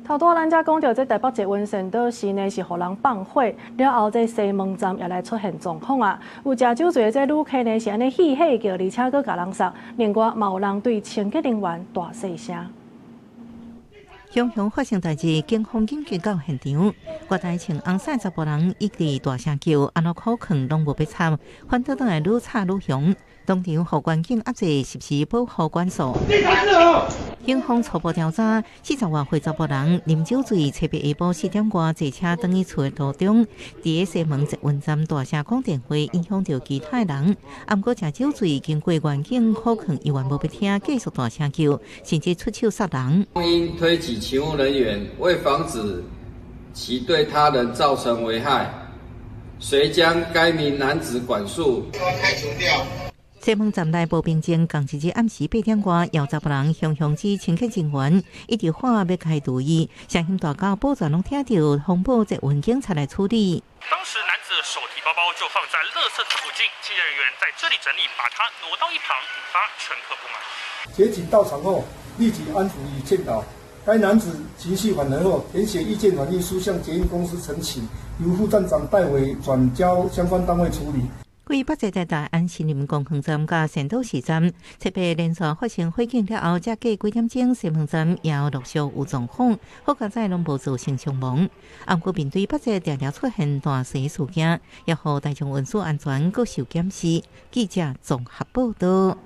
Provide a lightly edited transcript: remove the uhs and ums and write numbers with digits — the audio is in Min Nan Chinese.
頭拄咱才講著，這台北捷運善導寺呢是予人放火，了後這西門站也來出現狀況啊！有食酒醉的這旅客呢是按呢戲戲叫，而且閣共人捒，另外嘛有人對清潔人員大細聲。雄雄發生代誌，警方緊急到現場，月台穿紅衫查埔人一直大聲叫，按怎苦勸攏無欲插，反倒轉來愈吵愈兇。當場予員警壓制，實施保護管束。警方初步調查，40外歲查埔人啉酒醉，七八下晡4點外坐車轉去厝的途中，佇咧西門捷運站大聲講電話，影響著其他人。毋過食酒醉，經過員警苦勸，猶原無欲聽，繼續大聲叫，甚至出手殺人。因推擠勤務人員，為防止其對他人造成危害，遂將該名男子管束。開除掉。西門站內無平靜，仝一日暗時8點外，有查埔人雄雄指清潔人員，一直喊欲開注意，聲音大到保全攏聽著，通報捷運警察來處理。當時男子手提包包就放在垃圾桶附近，清潔人員在這裡整理，把它挪到一旁，引發乘客不滿。捷警到場後，立即安撫與勸導。該男子情緒緩和後，填寫意見反映書向捷運公司陳情，由副站長代為轉交相關單位處理。位北捷的大安森林公園站佮善導寺站，特別連續發生火警了後，才過幾點鐘，西門站也陸續有狀況，好佳哉攏無造成傷亡。毋過面對北捷常常出現斷線事件，也予大眾運輸安全閣受檢視。記者綜合報道。